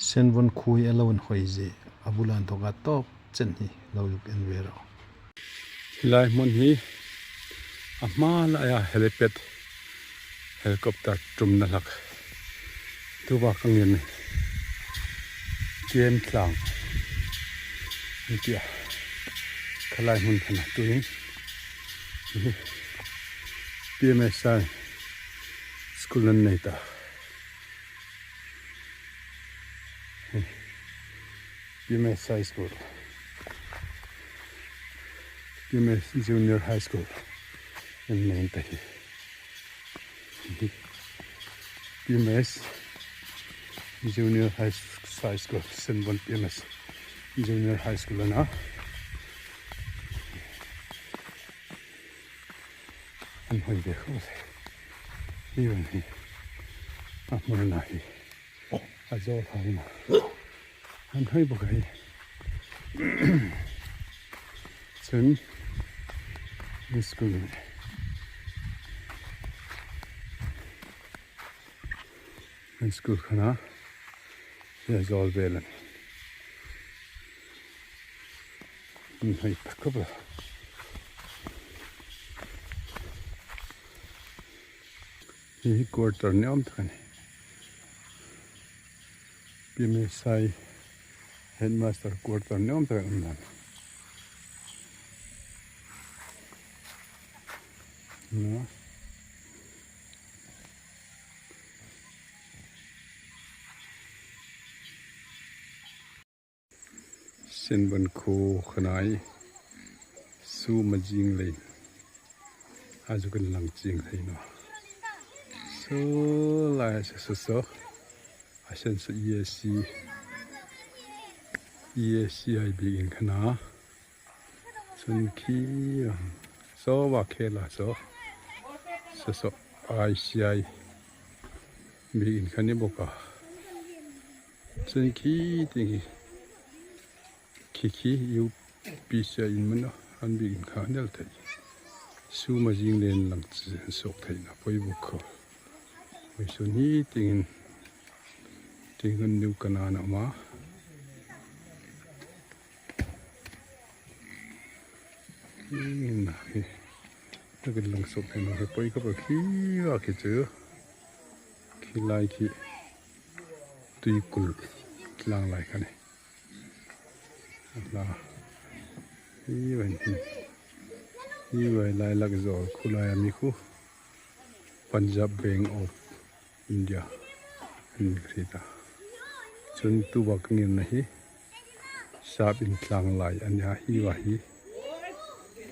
Senvawn khui a lo in hawi zeh a bulah an thawk a tawp chen hi lo zuk en ve rawh. Helai hmun hi a hma laia helipad helicopter tumna hlak tu bak ang hian kem tlang an tih a khalai hmun khan a tuin PMSI school an nei ta. PMS High School PMS Junior High School an nei ta hi PMS Junior High High School Senvawn PMS Junior High School a na an hawi ve khawp a ni hi hi a hmun ah hi a zawl ho in an hawi bawk a hei chuan school an school khan a a zawl vel a ni an hawi tak khawp a. Hei hi quarter ni awm tak a ni. PMSI headmaster quarter ni awm tak a awm dan. Na. Senvawn khu khanai su ma jing lei a zu kan lang ching thei no su lai a su so a sen su EAC EACI bik in khana chun khi so wa khela so so so ICI bik in khani boka Chuan khi tih hi khi khi UPC a in man a an bik in kha a nel theih sum a zing len lang chi an sawk theih na pawi bawk khaw hei sawn hi tingin tingin new kanan a awm a. Lang sawk theih na hi pawi khawp a khi a khi chu khilai khi. Tui kulh tlang lai kha a ni a hla hi vain hi hi vai lai lak zawl khulai ami khu Punjab Bank of India a ni ka hriat a chuan tuva ka ngenna hi sap in tlang lai a nia hi va hi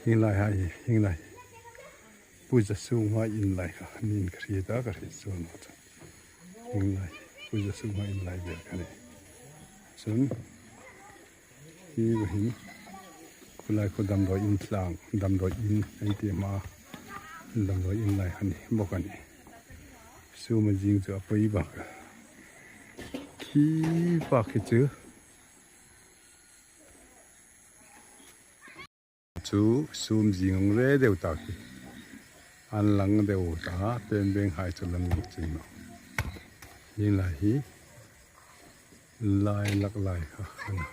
heng lai ha hi heng lai puja chhunga in lai kha a niin ka hriat a ka hriat chuan. Heng lai puja chhunga in lai vel kha a ni chuan hi vahin khulai khaw damdawi in tlang damdawi in a inti hma a damdawi in lai kha a ni bawk a ni suma zing chu a pawi bak a khi bak hi chu. Chu sum zing ang re deuh tak hi an lang deuh ta pen veng hai chu lan lang chin lo heng lai hi lai lak lai kha a ni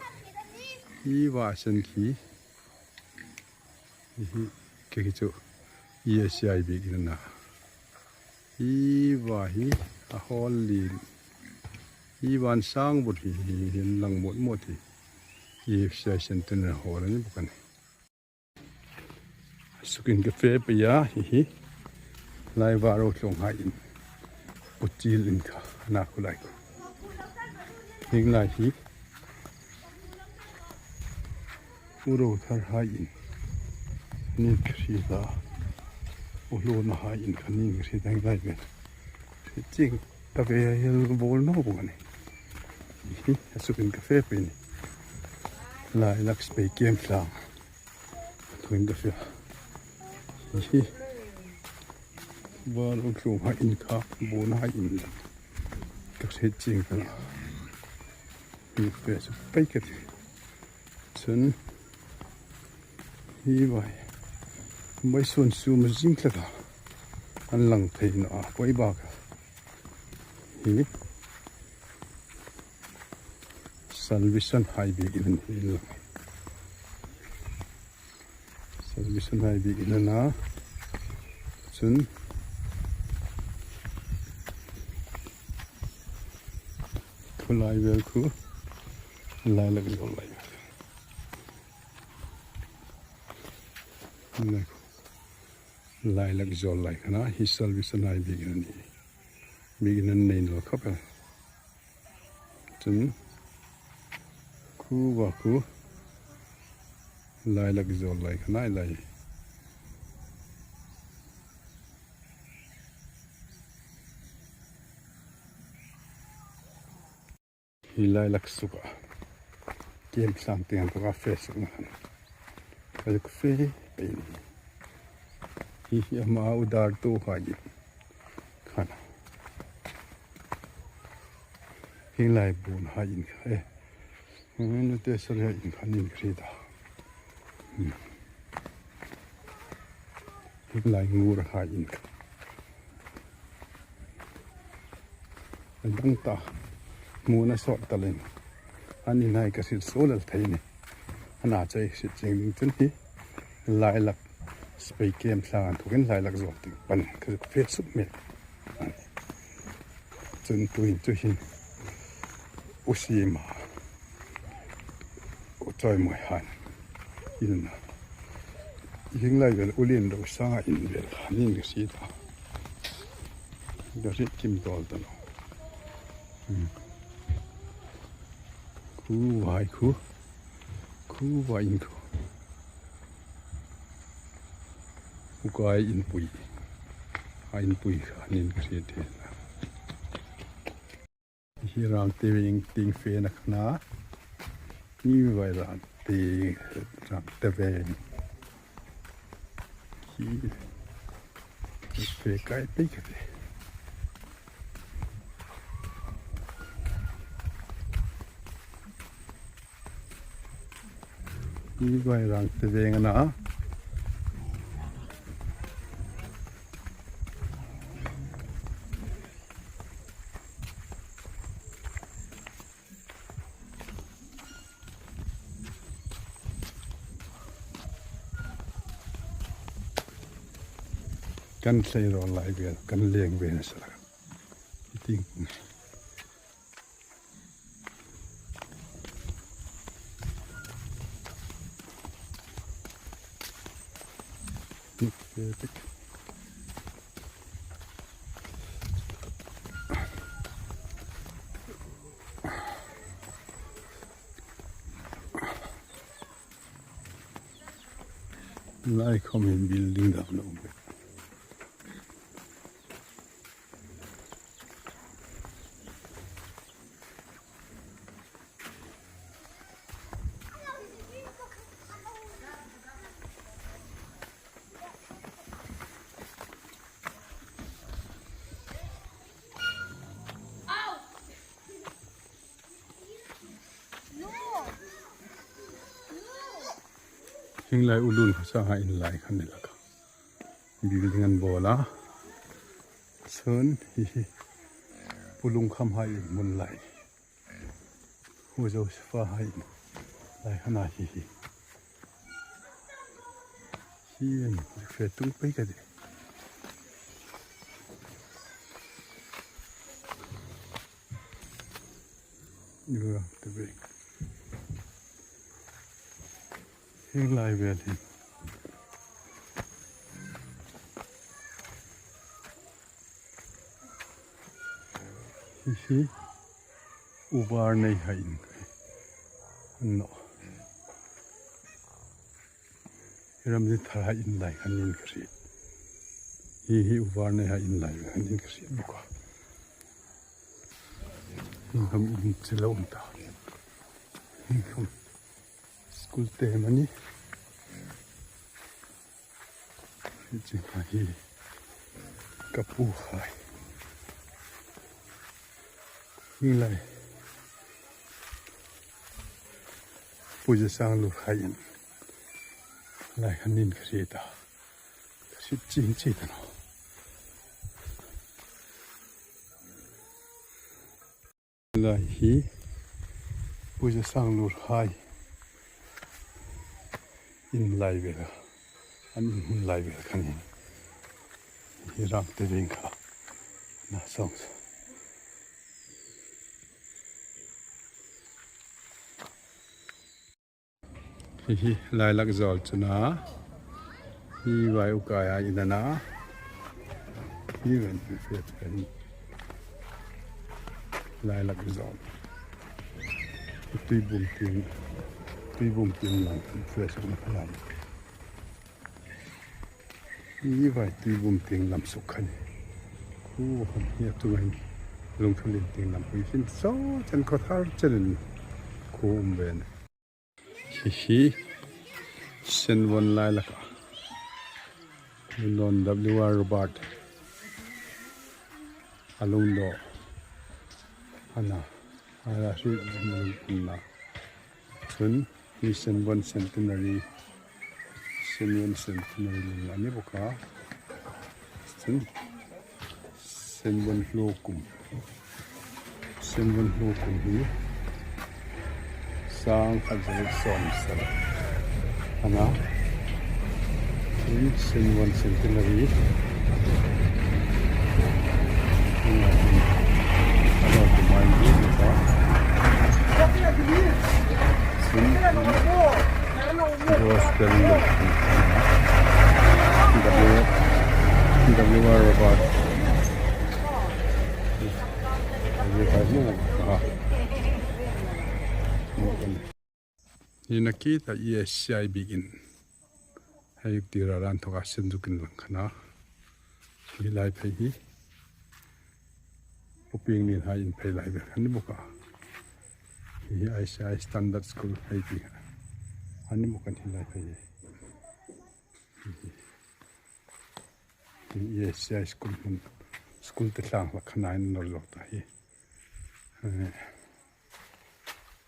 hi vah sen khi hi hi khi khi chu ESI bik in a na hi vah hi a hawl lin hi van sang but hi hi hi an lang muat muat hi. EFCI Centenary Hall a ni bawk a ni. Sukin cafe paih a hei hi lai var ho tlawng hai in putil in kha a nak khulai khu heng lai hi uro thar hai in ni ka hriat a uhlawna hai in kha ni ka hriat a heng lai vel ching ta ve hian bawl no bawk a ni. Hi a sukin cafe pawh a ni lai lakshmi kem tlang thuin ka hria hi val awm hlum a in kha bun a in lang ka hre ching ta mi fe chu pai ka ti chuan hi vai mai sawn sum a zing tlat a an lang thei na a pawi bak a hi. Salvation hai bik in an hi lang Salvation hai bik in ana chun khulai vel khu lai lak zawl lai vel lai lak zawl lai khana hi Salvation hai bik in ani bik in an nei lo khawp a. Cun khu va khu lailak zawl lai kha nai lai. Hi lailak suk ah kem sang tiang ka fe suk na han. Ka fe pe ni. Hi hi ama udar tu ha yin khana. Heng lai bun ha in kha e nu te sar ha in kha nin kri ta heng lai ngur ha in kha dang ta mu na sawt talin an in hai ka sil solal thei ni ana chei sit cheng ding chun hi lai lak spei kem thlang an thukin lai lak zawk ting pan ka fe sup me Cun tuin cu hin usima cawimawi han in hinglai vel ulin ro sanga in vel hanin ka si ta ka rit kim tol ta lo khu vai khu khu vai in khu ukai in pui a in pui kha nin ka hriat thin a hi rang te veng ting fe na khana ni vai rang te rang te veng hi fe kai pe ka te Hi vai rang te veng a na. Kan tleirawl lai vel kan leng ve nasa la ting. Lai khawm in building dang a awm bawk. Hinglai ulun hmasa in lai kha ni laka building an bawl a chun hi hi pulung kham hai in hmun lai hu Josepha hai in lai kha na hi hi hi an fe tung pei ka ti. Heng lai vel hi hi hi u var nei ha in an nawh ram hi thar ha in lai khan in ka hriat hi hi u var nei ha in lai khan in ka hriat bawk a heng in chi lo awm ta heng School te mani chi hma hi ka pu hai hing lai puja sang lu khai in lai khan nin ka hre ta ka hrit ching chi ta no. Lai hi Puja sang lur hai in lai vel an in hmun lai vel kha niin hi ram te veng kha na sawng chu. Hei hi lailak zawl chuna hi vai ukai a inana hi ven hriat kan lailak zawl tui bum ting tui bum ting lang fresh na khalai hi vai tui bum ting lam suk khani khu han hi a chungah lungthu lin ting lam pui hin saw chen khaw thar chenin khu awm ve a ni. Khi hi senvawn lai lakah London W R Robert a lungdawh a na a na chun hi senvawn centenary senvawn centenary lung a ni bawk a chun Senvawn hlu kum Senvawn hlu kum hi sang khat zaruk sawm sarh a na tin Senvawn centenary hnungah hian a rawn ti mai mai bawk a tin Gospel W R Robert Nina kita ESCI bikin hei tira ran thoka senjukin lang khana hi lai phei hi puping nin ha in phei lai ber khan ni bawk a Hei hi ICI Standard School hei tih a ni bawk a ni helai phei hi hei hi ICI school hmun school te tlang hlak kha nai nawr zawk ta hi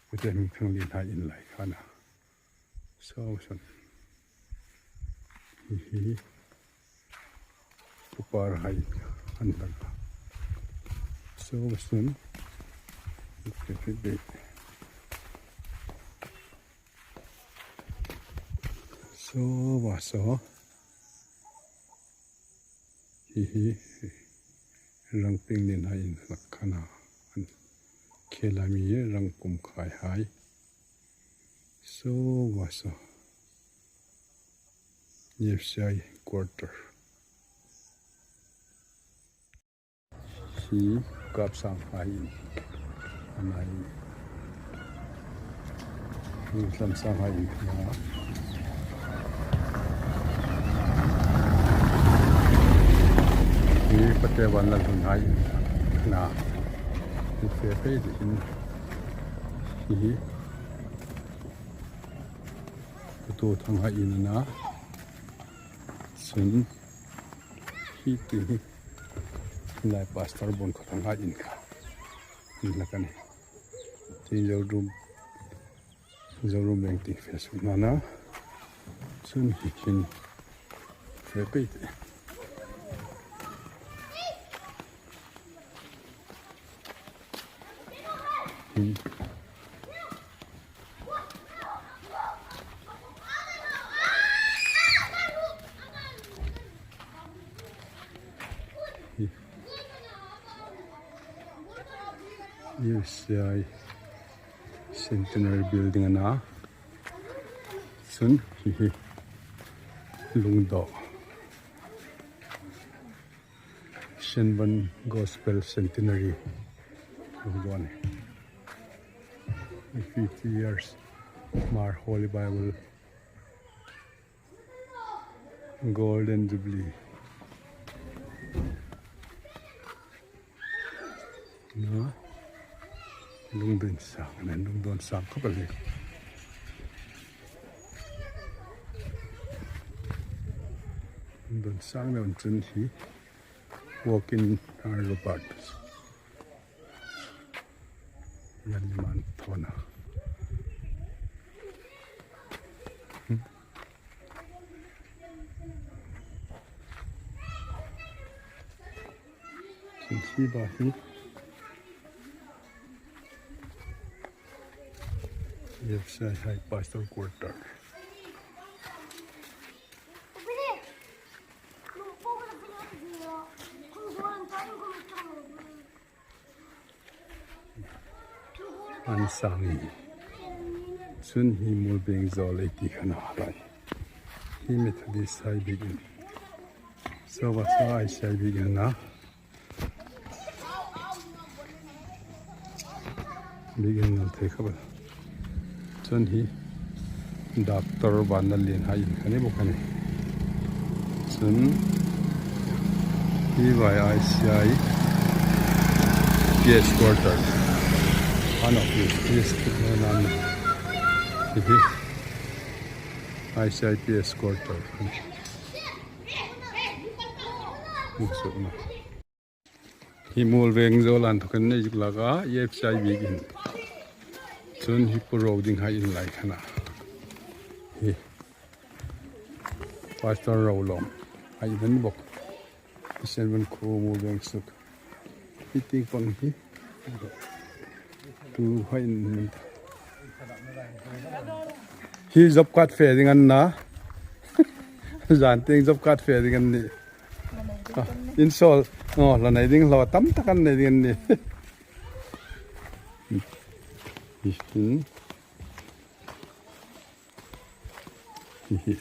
pute hming thang lin hai in lai khan a saw sawn hei hi. Pupar hai an lang a saw sawn saw va saw hei hi rangping nen a in hlak khan a an khel ami rang kum khai hai saw va saw. Nefsiai quarter hi kap sang hai in a nai in hlam sang hai in a hi patewan la hlun hai in na fe fe in hi Auto thang a in a chun hi tui hi helai pastor bawn khaw thang a in kha an hlak a ni tin zorum zorum eng tih fel suh nana chun hi khin fel pei teh. UCI Centenary Building a na chun hei hi lungdawh Senvawn Gospel Centenary lungdawh a ni. 50 years Mar Holy Bible Golden Jubilee na lungdun sang a ni lungdawn sang khawp a ni. Lungdawn sang deuh chuan hi walk-in Robert. Lalliman thawn a Thingthi ba hi Left side hi pastor quarter. An sang hi chun hi Mualbeng zawl ei tih khan a ha lai hi Methodist sai bik in Sava sa ai sai bik in a bik in nal thei khawp a chuan hi doctor Vanlalian ha in kha ni bawk a ni chuan hi vai ai siai guest quarter an office hi hi ICIPS quarter a ni. Hi mual veng zawl an thawk in nei zik lak a EFCI bik in chun hi pu ro ding ha in lai khan a hi pastor ro lawm a in an bawk Pathian van khu mual veng suk hi ting pang hi tu ha in hi job card fe ding an na zan ting job card fe ding an ni in sol oh la nei ding lo tam tak an nei ding an ni hi hi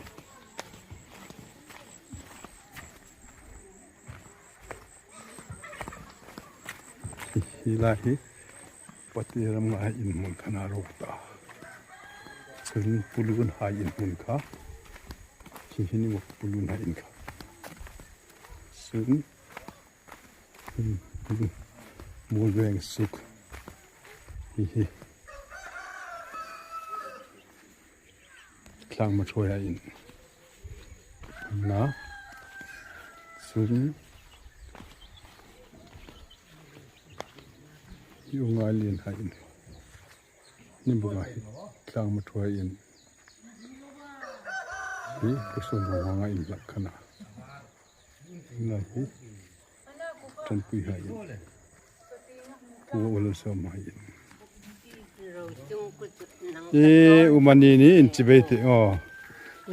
hi lai hi pati ram ngai in hmun khan a rawk ta chuan pulun hai in hmun kha khi hi ni maw pulun hai in kha chuan mual veng suk hi hi tlang mathruai ah in na chuan hi ungai lian ha in ni bawk ah hi tlang mathruai in hi pusawn ruang ah in hlak khan a lai hi tanpui ha in pu awlawsawm ha in i umani ni in chibei te o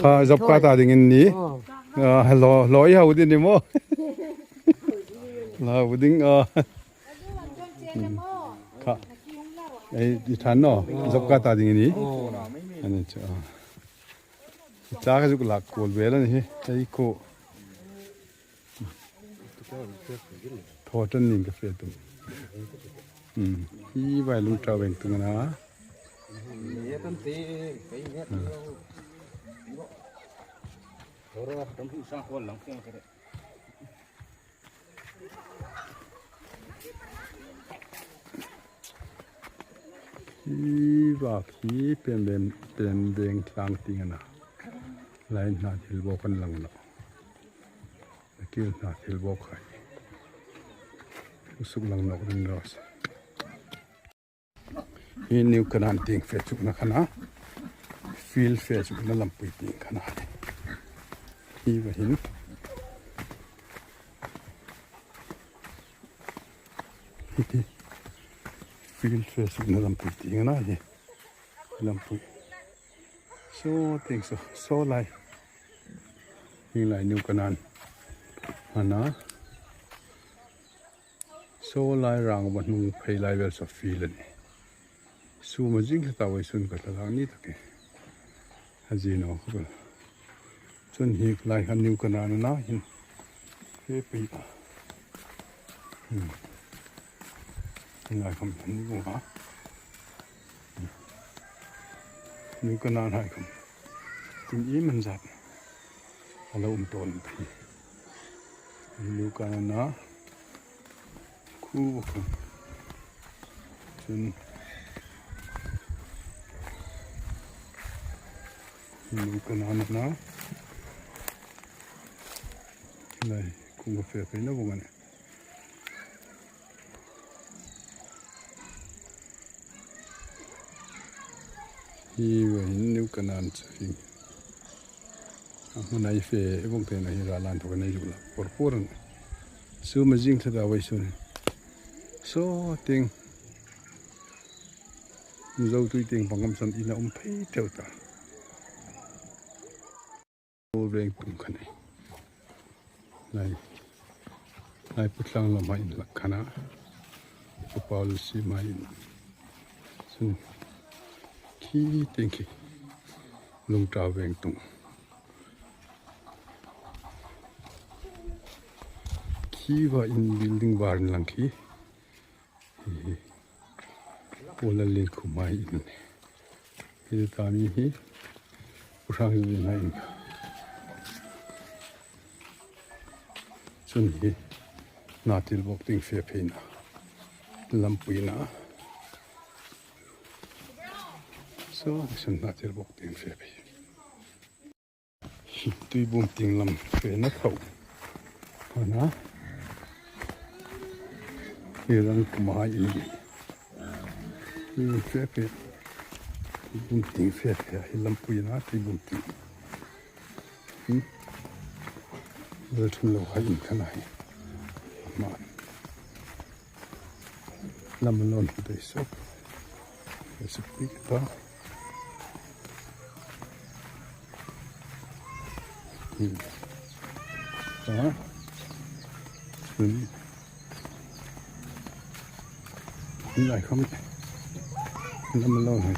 kha job ka ta ding in ni lo lo i hau din ni mo la ding a kha ei i than no job ka ta ding ni ani cha cha ka juk lak kol vel ani hi ei ko Thaw tan ning ka fe tum. Hi vai lung tha veng tung na. Hi bak hi pen ven pen veng tlang ting ana. Line hna thil bawk an lang lo. Kil hna thil bawk hai. Usuk lang nok rin ros. Hi new kanan ting fe chuk na khana. Field fe chuk na lampui ting khana. Hi va hin. Hi field fe chuk na lampui ting na hi. Lampui. Saw ting saw saw lai heng lai new kanan hmana saw lai rang va hnung phei lai vel saw feel a ni suma zing hla ta wei sun ka thlalak ni tak e a zin awm khawp a chuan hi lai kha new kanan a na hin he pei a helai kham hian ni bawk a. Nu ka nan hai kham tin im an zat a lo awm tawn phei nu ka nan a khu bawk a chuan nu ka nan a helai kawng a fel phei na bawk a ni. Hi vahin new kanan chu hi a hmun ai fe bawk te na hi ral lan thawk a nei duh lo pawr pawr a ni chu ma zing thla ta vawi sawn saw ting. Mizo tui teng pangam chuan in a awm phei teuh ta. Veng tum kha nei lai lai pu tlang lam ah in lak khan a upa lusi mai in chun khi teng khi lungta veng tung khi va in building var in lang khi hi pawl a len khum a in he ta mi hi pu hrang zin a in chun hi hna thil bawk ding fe phei na lampui na saw sawn hna thil bawk ding fe phei. Tui bum ting lam fe na tho hman a he ram kuma in tui bum fe fe tui bum ting fe fe a hi lampui na tui bum ting hi vel then lo kha in khan a hei a hman lam a lawn hmu thei sawk recipe ta. Lại không năm lâu rồi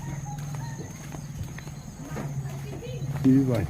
như vậy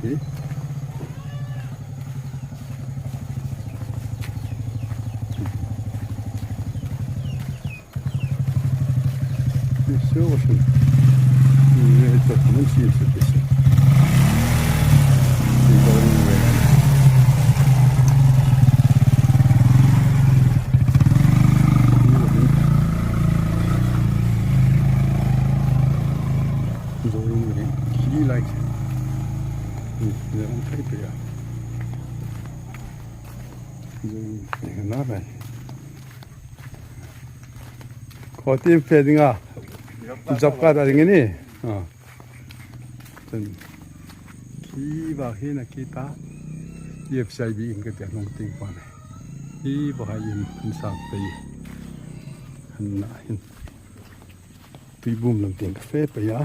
Khaw tim fe ding a job card a ding ni chun khi ba khi na khi ta EFCIB in ka tia nong ting pa ne hi ba in han sak pe han na hin tui bum lam ting ka fe pe ya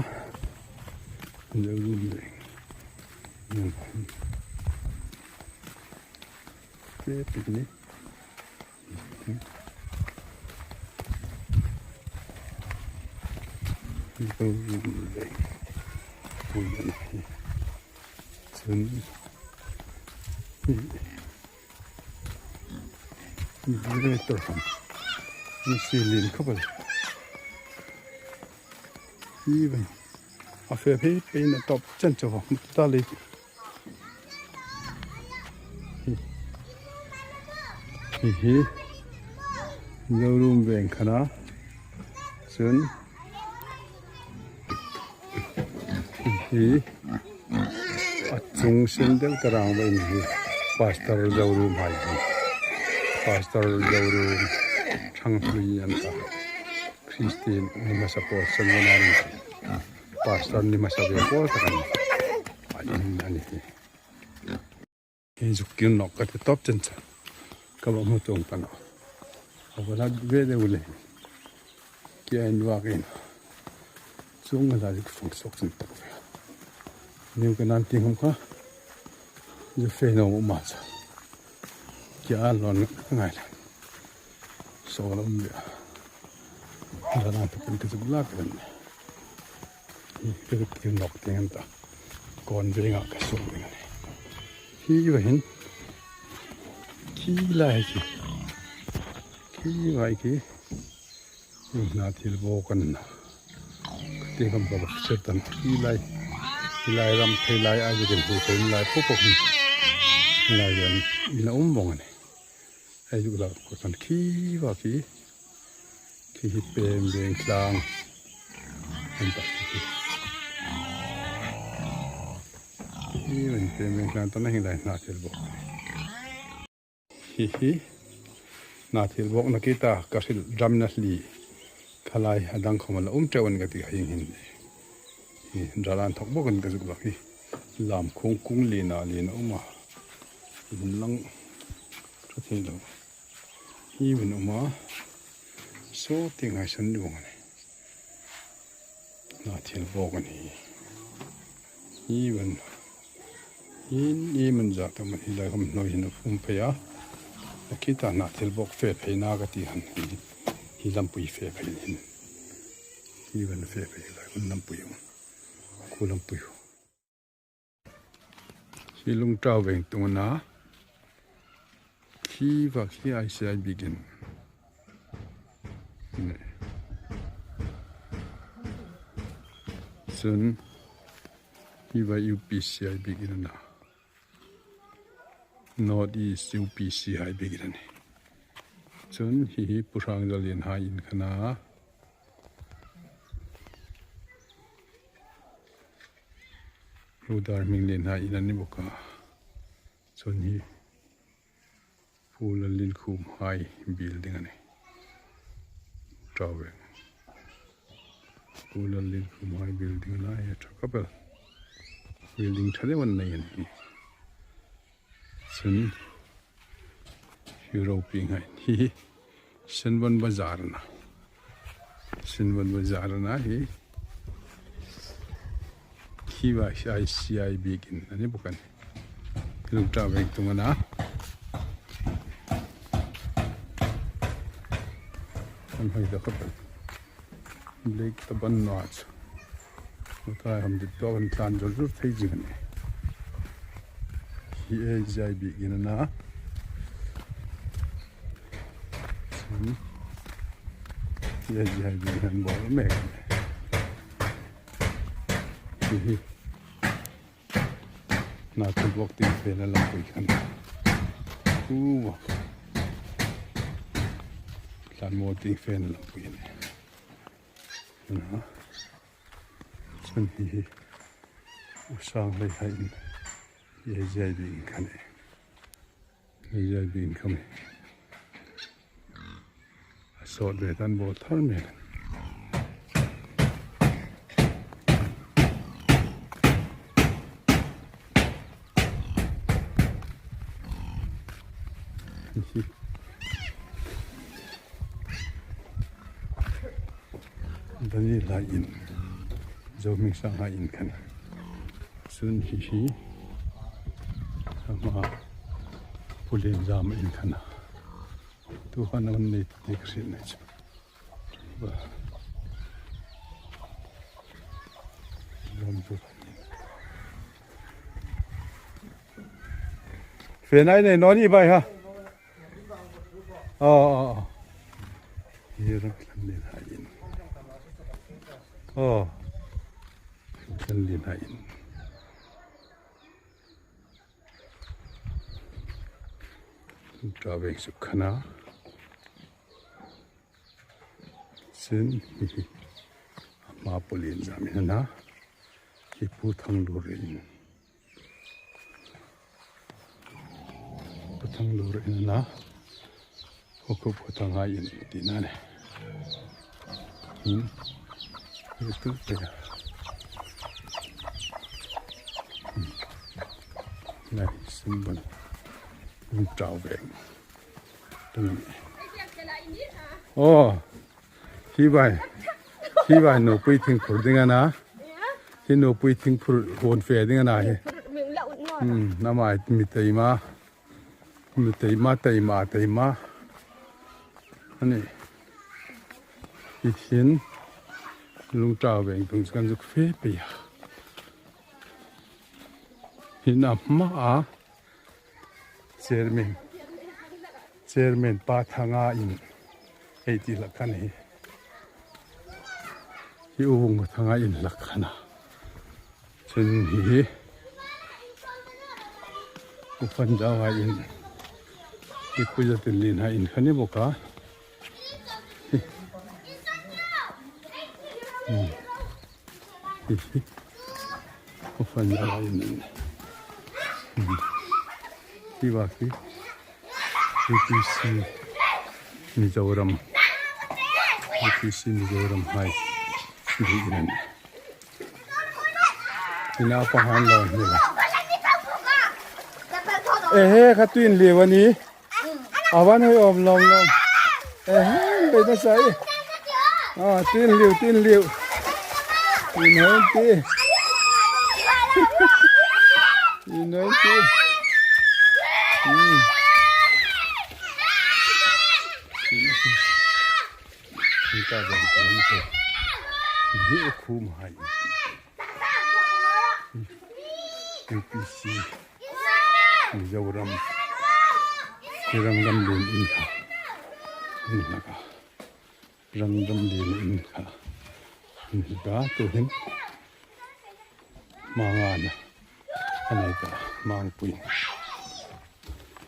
an lo lum le fe pe ni. A fe phei phei na tawp chen chu ta le. Hei hi Zorum veng khan a chuan hei hi a chung sen deuh ta rang mai hi Pastor Zorum hai hi Pastor Zorum Thanghlui an ta Christian ni hmasa pawh Sanwana an ti. Pastor ni hmasa ve pawl tak a ni a in a ni hi hei zuk kir nawk ka ti tawp chen chuan ka va hmu chuang ta lo a va la ve deuh le ke a in vak in chung a la zuk fang sawk chan tak ve niu ka nan ti hum kha zu fe no ma cha ke a lon ngai la saw la awm leh a zan ah te ka zuk lak reng hi ka zuk thil nawk teng an ta kawn vengah ka suak reng a ni hi vahin khi lai khi khi vai khi heng hna thil bawk an te kam ka bawk sir tan khi lai lai ram phei lai a zikin hmuh theih lai pawh pawh hi lai hian in a awm vawng a ni. Hei duh loh pawh chuan khi vak hi khi hi pem veng tlang an tak te khi khi an pem veng tlang tana heng lai hnah thil bawk hi hi hnah thil bawk na kita ka hrilh dam na hli khalai a dang khawm a la awm teuh a ni ka tih heng hin hi ral an thawk bawk a ni ka zuk vak hi lam khung kung lin ah lin a awm a. In lang tha thei lo hi min awm a saw tih ngaihsan ni bawk a ni. Hnahthil bawk a ni hi ban in i man zah tak man hi lai hawm hnuai hian a fum phei a a khitah hnahthil bawk fe phei na ka tih han hi hi lampui fe phei ni hin hi ban fe phei lai hun lampui awm khu lampui hi lungtau veng tuna khi vak hi ICI bikin chuan hi vai UPCI bikin a ni a North East UPCI bikin a ni chuan hi hi Pu Hrangzalianhai in khan a. Rudar hming leh hna in an ni bawk a chuan hi Pu Lallinkhum High building a ni taweng Pu Lallinkhum High building a lai a tha khawp a building tha deuh an nei a ni chuan hero ping a in hi Senvawn bazar a na Senvawn bazar a na hi Khiva ICI biakin a ni bawk a ni lungta veng tung a na an hawi ta khawp a ni black ta ban nuah chu tlai ham dik tawk an tlan zawr zawr thei zing a ni hi AGI biakin a na. Hi hna thil bawk tih fel a lang pui khan chu tlanmual tih fel a lang pui a ni chuan hei hi u sang hlei kha in hi zai bik in kha a ni. Hei bin kha mi a sawt ve tan bawr thar mai a ni. Vanilla in Zohming Sangha in kha ni chuan hei hi a hma Pulen zam a in khan a tu khan an nei tih ka hriat mai chu Fenai nei nawn i bai ha. Ờ ờ hi ram thlan lin ha in aw thlan lin ha in traveling su khana sin hi hi ma pulin zamin na hi pu thang lur in Pathang lur in a khaw pathang a in tih na a ni in tu te nai symbol an tau ve tung a ni aw hi vai hi vai nupui thingphur ding a na. Hi nupui thingphur hawn fe ding a na hi. Namai mi teima mi teima teima teima ani hi thin lungta veng tung kan zuk fe pe a hi na hma a chairman chairman pa thanga in hei tih lah khan hi hi u vung thanga in la khan a chuan hi u fan zau a in hi puja tin lin ha in kha ni bawk a hi hi u fan zau a in hi bak hi. UPC Mizoram UPC Mizoram hai duh in ani ina pahan lo ni la ehe kha tuin liu ani awan hoi om lom lom ehe be na sai a tuin liu tuin liu. 90. 90. UPC Mizoram Rangdam Len in kha an hlak a Rangdam Len in kha an hlak a tuhin Mangan a nei ta Mangpui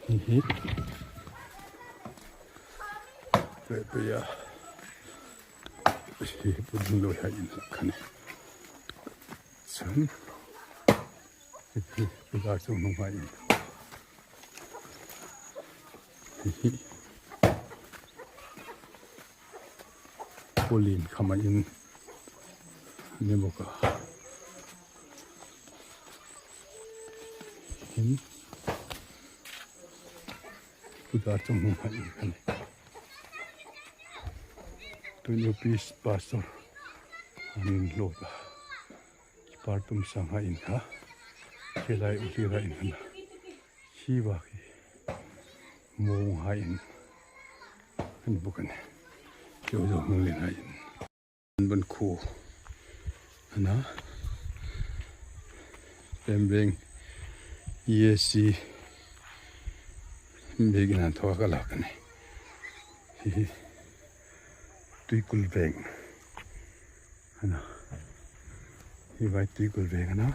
hi hi Puia hi Puding Lawia in hlak a ni chuan hei hi bazar chu hnung ah in hei hi pawlin kham ah in a ni bawk a tin bazar chu hnung ah in a ni tun office pastor an inhlawt a. Partum sangha in kha helai u hlira in han hi bak hi mawng ha in an bawk a ni keu zo hmang len ha in ban khu ana pembeng ESC bag in an thawk a lak a ni hi hi tuikul veng Ana hi vai tuikul veng ana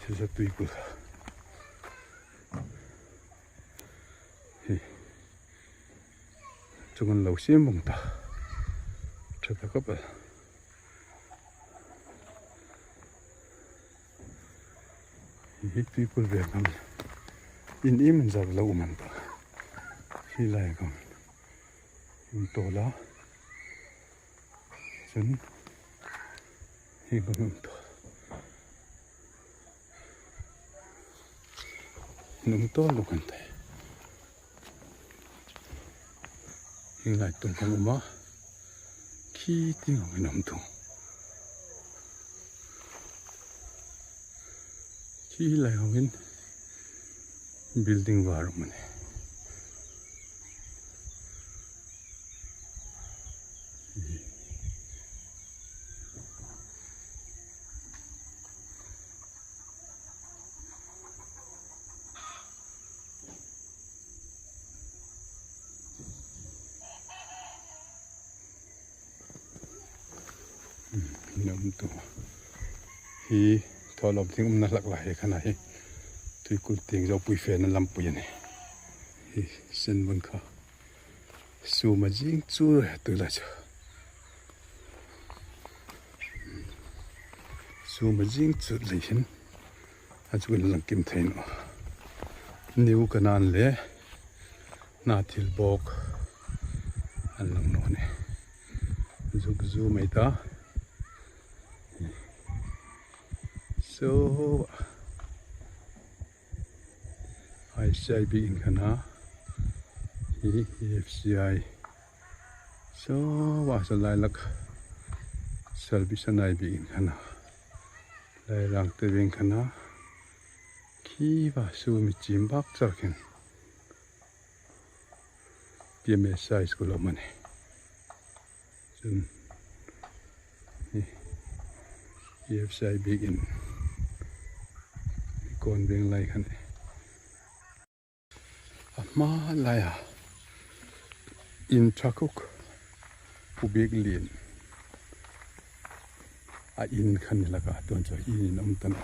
sisa tuikul hi chung an lo siam bawng ta tha ta khawp a hi tuikul veng ang in em an zar lo awm an ta hi lai ang in tawl a. Chuan hei ka hmuh tawh nung tawh lo kan thei heng lai tum kan awm a khi ting ang in a awm thung khi lai ho in building var a awm a ni. Hi thawhlawm thing awmna hlak lai hi khan ah hi tuikul teng zopui fan a lampui a ni hi sen vawn kha. Suma zing chu tui lai chu suma zing chu lei hian a chu in lang kim thei no new kanan leh hna thil bawk an lang no a ni zuk zu mai ta so. ICI bik in khan a hi AFCI saw ah sawn lailak salvisanai bik in khan a lairang te veng khan a khi va su mi chim bak char khin PMSI school a awm a ni chuan hi AFCI bik in kawn veng lai kha a ni a hma laia in tha khawk pu bik lian a in kha ni lakah chuan chuan in in awm ta lo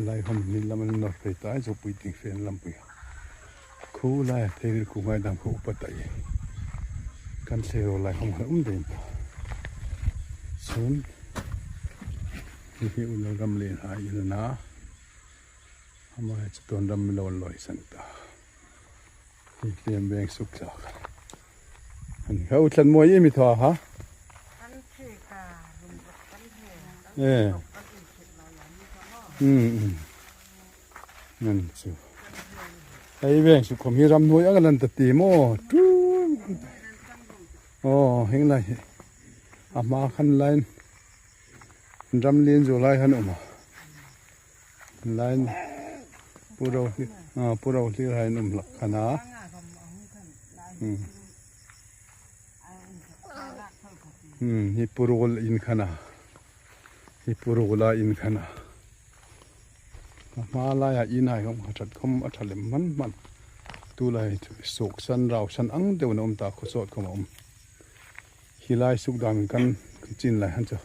lai hawm ni lam an nawr phei ta a zopui ding fe an lampui a khu laia thei rilru ngaidam kha upa ta i kan thleirawl lai hawm khan awm daih a chuan hei hi unau ram leh hna in a na amaherawhchu chuan ram lo an lawi san ta hei hliam veng suk thlak a ni kha u thlan mawi em i thaw a ha e um um chu hei veng suk khawm hi ramhnuai ang a lan ta ti maw tu aw heng lai hi a hma khan line. Ram lian zawh lai khan a awm a lai pu ro pu ro hlir hai an awm hlak khan a hi pu rul in khan a hi pu rula in khan a a hma laiah in hai awm kha that khawm a tha lem hman hman tulai suk san rau san ang deuhin a awm ta khaw sawt khawm a awm. Khilai suk dan kan chin lai han chu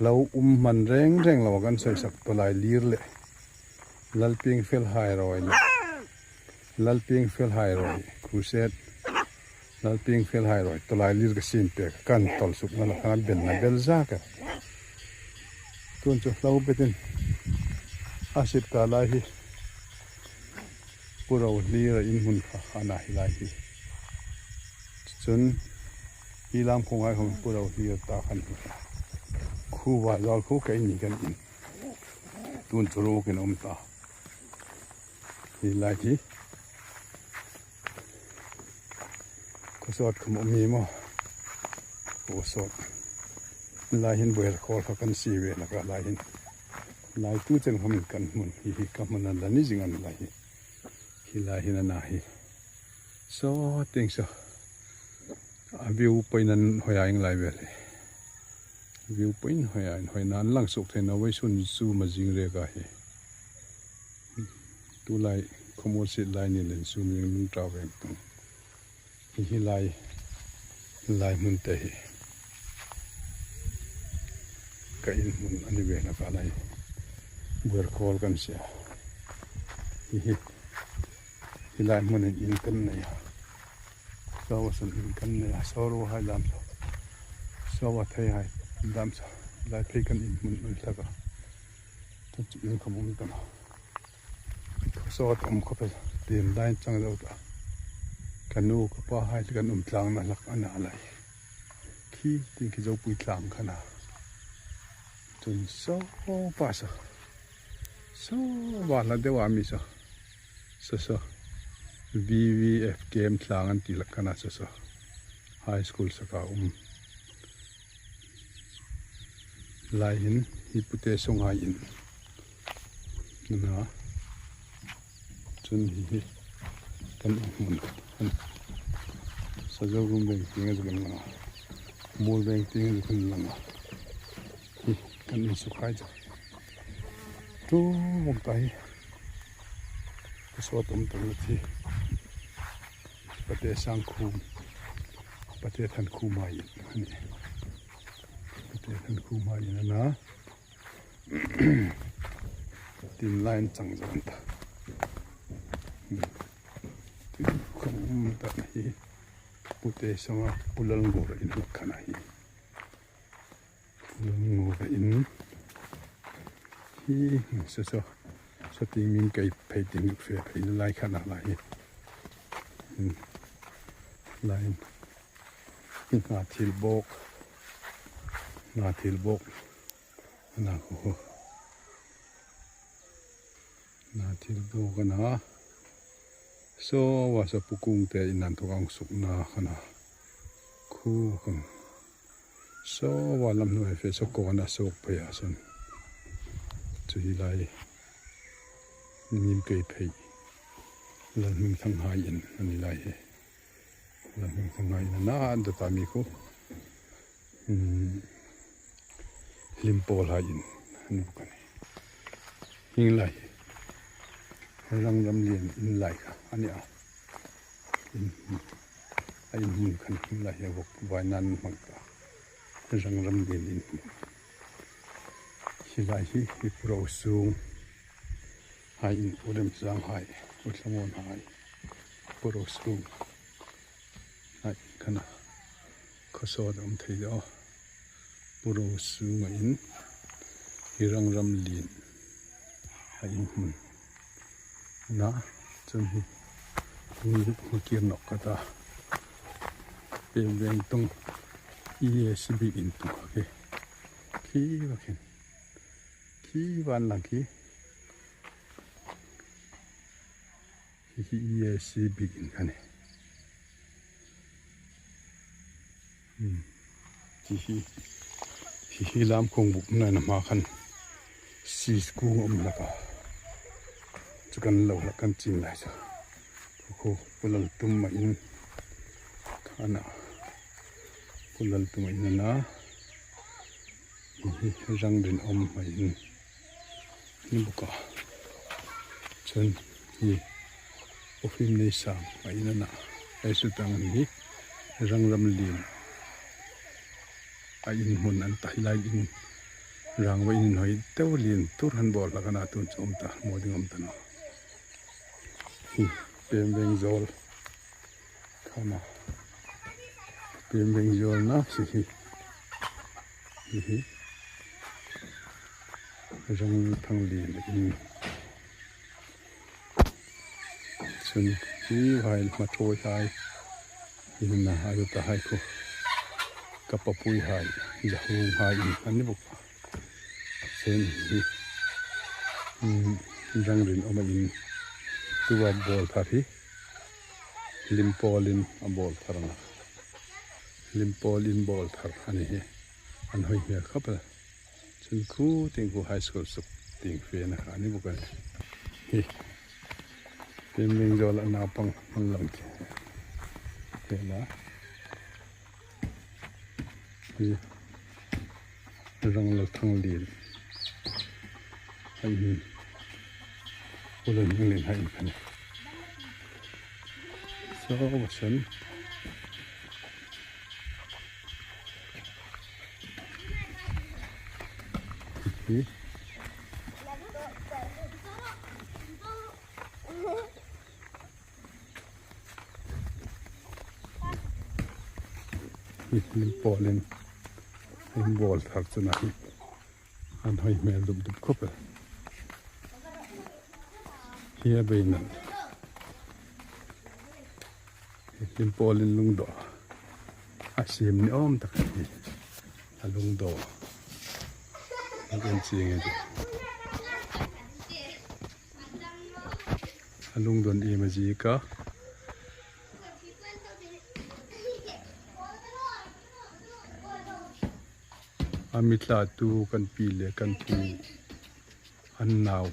lo um hman reng reng lo a kan sawi sak tawh lai lir leh Lalpiang fel hai rawi leh Lalpiang fel hai rawi crusade Lalpiang fel hai rawi tawlai lir ka sim pek a kan tawlh suk na la khan a bel na bel zak e tun chu hlo betin a sip ta lai hi Pu Rohlira in hmun kha a na hi lai hi. Chuan hi lam khawngai ho Pu Rohlira ta khan hi kha khu vai zal khu ka in ni kan in tun chu rawk in a awm ta hi lai hi khawsawt khum awm hi maw khawsawt lai hin buair khawl kha kan si ve laka lai hin lai tu chen khawm in kan hmun hi hi ka hmun an la ni zing an lai hi hi lai hin a na hi. Saw tiang saw a view pawhin an hawi a englai vel hi view pawhin hawi a inhawi nan lang suk thei no veisun chu mazing rek a hi tulai khawmual sit lai ni len chu ming lung tau veng tung hi hi lai lai hmun te hi ka in hmun a ni ve laka lai buar khawl kan sia hi hi. Helai hmunin in kan nei a, saw a sawn in kan nei a, saw ru hai dam saw, saw a thei hai dam saw helai phei kan in hmun an hlak a, chuan chu in khawm awm ta lo, saw a awm khawp a tin line chang deuh ta, ka nu ka pa hai te kan awm tlang na hlak a na lai khi tin khi zopui tlang khan a, chuan saw pa saw saw va hla deuh ah mi saw. Saw saw VVF camp tlang an tih lah khan a saw saw high school saka a awm laiin hi pute sawngai in a chuan hei hi kan inhmun a ni sazo room veng tih ang a zuk an lang a mual veng tih ang a zuk an lang a hi kan insukhai chu tu bawk ta hi. Ka saw tam tak na thi Pate sang khum Pate than khum hai in ani Pate than khum hai in ana tin line chang zawn ta tin khum ta hi Pute sanga Pulal ngor in khana hi Lungngura in hi saw saw sawti min kei phei ting deuh fe phei na lai khan a lai hi laiin hna thil bawk hna thil bawk a na khu hna thil bawk a na saw a saw pu kung te in an thawk ang suk na khan a khu khan. Saw a lam hnuai fe saw kawn a sawk phei ah sawn chu hi lai nim kei phei Lalhming Thanghai in a ni lai hi Lalhming Thanghai in a na a dawt ah mi khu umm hlim pawl hai in a ni bawk a ni hing lai hi rang ram lian in lai kha a ni a. A inhmun khan hmun lah hi a vawk vai nan an hmang ta rang ram lian inhmun helai hi hi ro sung hai in u rem chang hai u thlamuan hai pu ro sung hai khan a khawsawn a awm thei deuh a pu ro sung a in hi rang ram lian a inhmun. Na chuan hi hmu kir nawk khat a peng veng tung EAC bik in tung kha khi khi va khin khi van lang khi khi khi EAC bik in kha ni khi hi Hi hi lam kawng buk na hma khan sis kung a awm hlak a chu kan lo hlak kan chin lai chu khu pu lal tum a in khana pu lal tum a in ana hi hi rang rin awm a in ni bawk a chuan hi ofim nei sang a in ana hei chutang hi rang ram lian. A in hmun an ta helai in rangva in inhawi deuh lian tur han bawr hlak a na tun chu awm ta maw ding awm ta no hi pem veng zawl khana pem veng zawl na si hi hi hi rang thang lian in chun hi vai hma thawi hai in a hai ta hai khu ka papui hai zahung hai in an ni bawk a sen hi rang rin awm a in chu a ball thar hi hlim pawl in a ball thar ang a hlim pawl in ball thar a ni hi an hawi hmel khawp a. Chun khu ting khu high school suk ting fe na kha ni bawk a ni. Hi tin ring zawl a naupang an lang khi hela hi rang lo thang lin a in ulun lin a in kha ni saw a sen. Hi hlim pawlin in ball thar chu na hi an hawi hmel dup dup khawp e hi a bei nalh hlim pawlin lungdawh a siam ni awm tak a ni a lungdawh a en chiang e a lungdawn em a zik a. A mitla tu kan pi leh kan pu an nau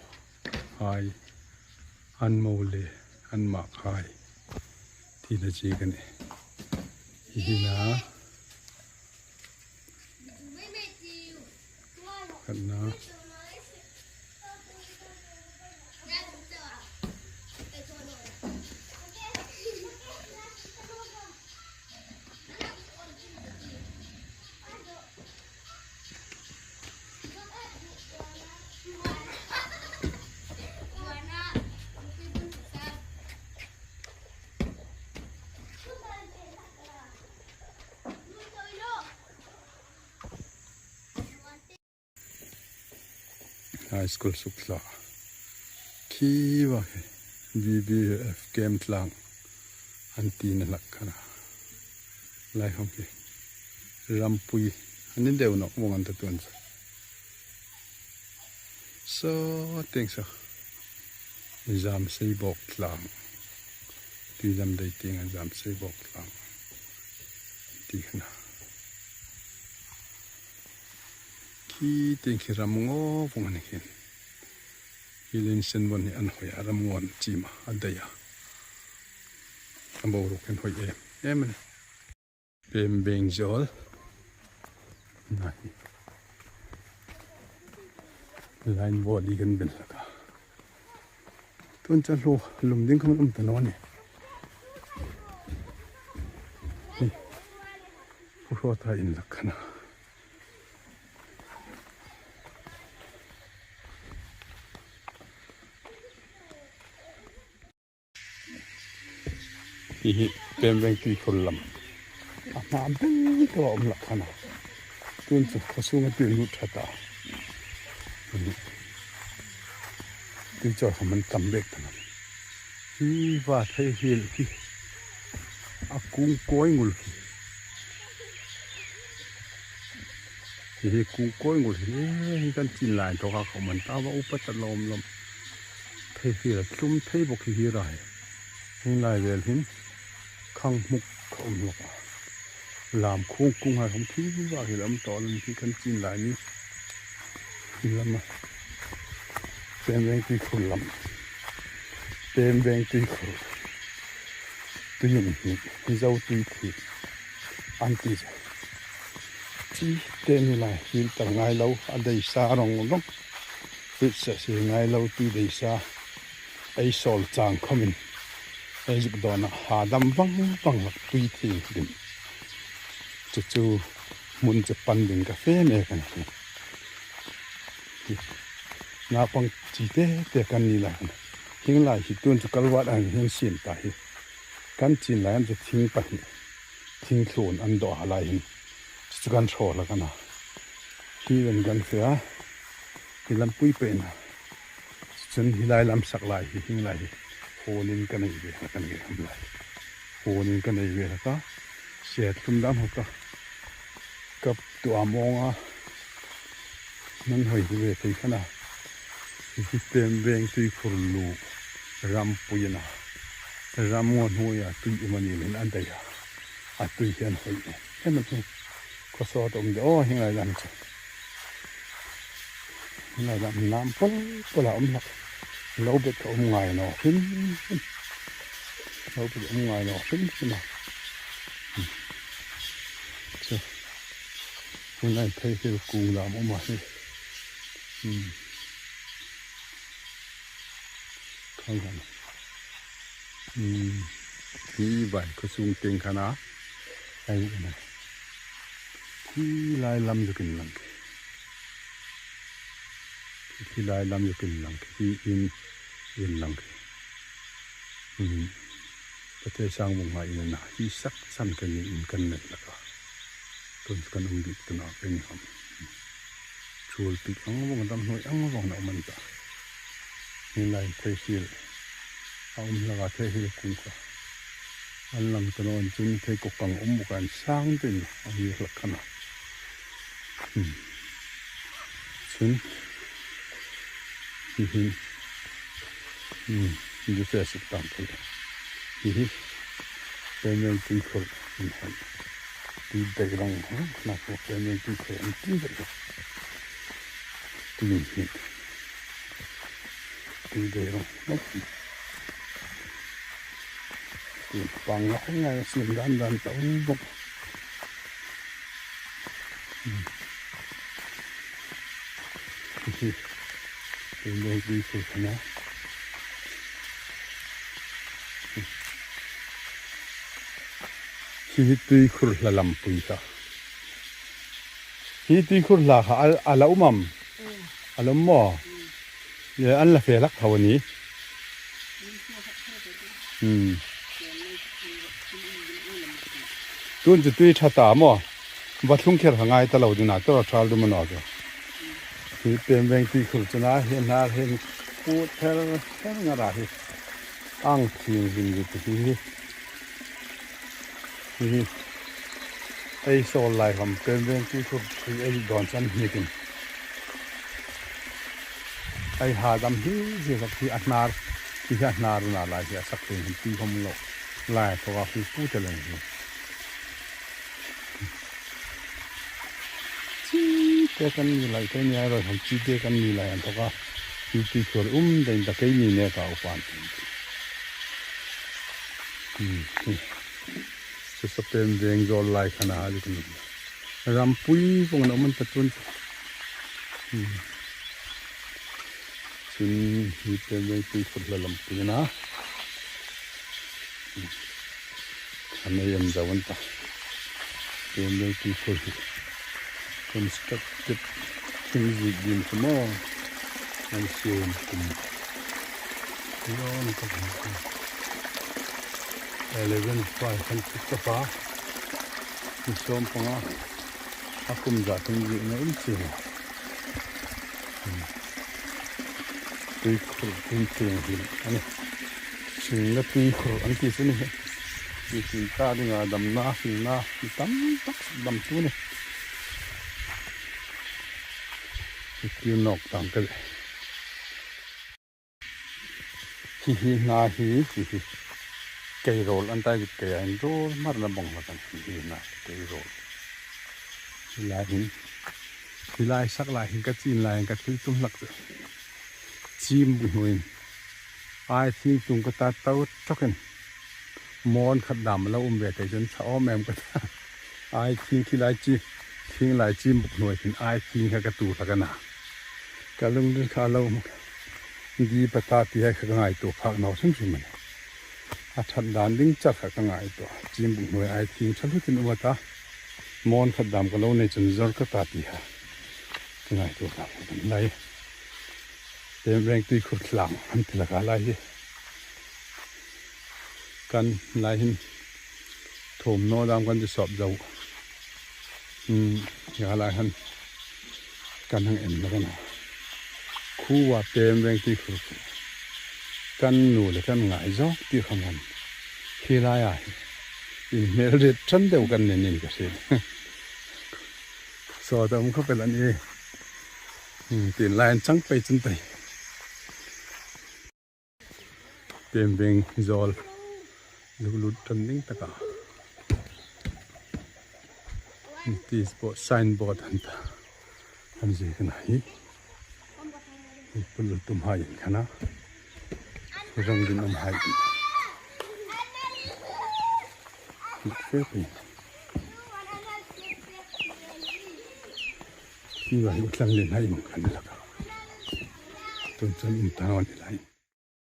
hai an mo le an mak hai tih na chi ka ni hi na khat na. High school suk thla khi va khi BBF camp tlang an ti na hlak khan a lai ho khi rampui an in deuh nawk vawng an ta tuan chu saw teng saw zam sei bawk tlang tuidam dei teng a zam sei bawk tlang an ti khan a. Khi tiang khi ram ngaw vawng a ni khin. Hi lane sen vawn hi an hawi a ram ngaw an chim a a daih a a boruak hi an hawi em em a ni. Pem beng zawl na hi line wall hi kan bel hlak a tun chuan hlu lum ding kha an awm ta lo a ni. Hei Pu Hruata in lak khan a. Tih hi pem veng tui khur lam a hma ber pawh a awm loh khan a tun chu khaw chhunga tui lut that a tui chaw ham an tam bek ta lo hi va thei hil khi a kung kawi ngul khi. Hei hi kung kawi ngul hi hei kan chin lai tawk a khawm an ta va upa ta lawm lawm thei hi a tlum thei bawk hi hi rai heng lai vel hin khang hmuk a awm hlawk a. Lam khung kung hai hawm thil vak hi lam tawh lo hi kan chin lai ni lam a pem veng tui khur lam pem veng tui khur tui in hnih mizo tui thih an ti che chi te ni lai filter ngai lo a dei sa rawng rawng filter si ngai lo tui dei sa ei sawl chang khawmin ei zuk dawnah hahdam vang vang lak tui thing hlim chu chu hmun chu pan ding ka fe mek a ni hi naupang chi te te kan ni lai a thing lai hi tun chu kalvat ang hian siam ta hi kan chin lai an chu thing pahnih thing thlun an dawh ha lai hin chu chu kan hrawl a kan a hi kan kan fe a hi lampui pehna. Cun hi lai lam sak lai hi hing lai hi hawn in ka nei ve la kan ngei ham lai hawn in ka nei ve la ka serthlum dam ho ka ka tuah mawng a nan hawi hi ve thei khan a hi pem veng tui khur lu ram pui a na ram ngaw hnuai ah tui um a ni nen a daih a a tui hi an hawi em em a chu khawsawt a awm deuh aw heng lai lam chu. Helai lam nam pawl pawl a awm hlak lo bet ka awm ngai lo hrim hrim lo bet awm ngai lo hrim hrim a chu helai phei hi kung lam awm a hei umm umm hi vai khawchhung teng khan a hei Khi lai lam zukin lang khi khi lai lam zukin lang khi in in lang khi umm pathian sang vawng hma in a hi sak chan ka ni in kan neih laka tun chu kan awm bik tunah ka ni ham chul pik ang vawng dam hnuai ang vawng na awm a ni ta helai phei hil a awm hlaka thei hil kawngka. An lang ta nawn chun pheikhawk ang awm bawk a an sang te in a ni hlak khan a umm chun hi hi umm buffet suk tan thei hi hi payment tui khawrh an hawn tui daih rang rang khan a pawh payment tui khawrh an ti daih a tui hnih tui daih rang rang. Pangngai ngai a siam dan dan ta awm bawk hi tunlai tui khur khan a hi hi tui khur hla lam pui kha hi tui khur hla kha a la awm am a la awm maw an la fe hlak tho a ni. Tun chu tui tha ta maw? Va thlung kher ha ngai ta lo ding ah tawrh a thal dum a nuah chu. Hi pem veng tui khur chu na hi hnar hian put ther ther ngar ah hi ang thing zin ri te hi hi hi hi ei sawl lai ham pem veng tui khur tui ei dawn chuan hnik in Hei hahdam hi hi zawk hi a hnar ti hi a hnar na lai hi a sak thei han tui hawm loh lai a thawk a hu pu tel ang hi chi te kan ni lai te nia erawh hian chi te kan ni lai an thawk a hi tui chhuar um daih ta keini nia ka upa an ti hi chu sawpen veng zawl lai khan a ha rampui pawh an awm an ta chuan. Cun hi pemveng tuikhur hla lampi in a khanei an zoh an ta. Pemveng tuikhur hi constructed thingzik dim khi maw an siam kum rawn ka hmu a. 11 5 kan ti tawp a, ni sawmpanga. A kum zah tum zih na em chi tui khurh tui cheng hlim a ni hringna tui khurh an tih chu ni hi tui tui ta ding ah damna hringna mi tam tak dam chu ni thil nawk tang te leh. Hi hi hna hi hi hi Keirawl an tai kei ah hin rawl mar na bawng hla kan hi na keirawl helai hin helai sak lai hin ka chin lai hin ka thil tum hlak chu chim bu hnuin ai thing tung ka ta to tawkin mawn khat dam lo um ve thei chuan tha awm em ka ta ai thing khi lai chi thing lai chim buk hnuai khin ai thing kha ka tu hlak ana ka lung kha lo di pata ti hai kha ka ngai tu phak nau hrim hrim ani. A that dan ding char kha ka ngai tawh a, chim buk hnuai ai thing tha hlutin um ata mawn khat dam ka lo nei chuan zawr ka ta tih kha ka ngai tawh vang a kan lai pem reng tui khur tlang an ti laka lai hi kan lai hin thawmhnaw dam kan ti sawp zo umm ya lai han kan hang en laka na khuwa pem reng tui khur Kan nu leh kan ngai zawk tih kha man khi laiah hi inhmel rit tan deuh kan ni niin ka hria. Saw te awm khawp ila ni tin lai an chang pei chun pei. Pem veng zawl luk lut tan ding takah notice board signboard an ta an zui ka na hi. Pul tum hai in khana rang din om hai fe pin ti wa hi utlang len hai in khan laka tun chuan in ta ni lai.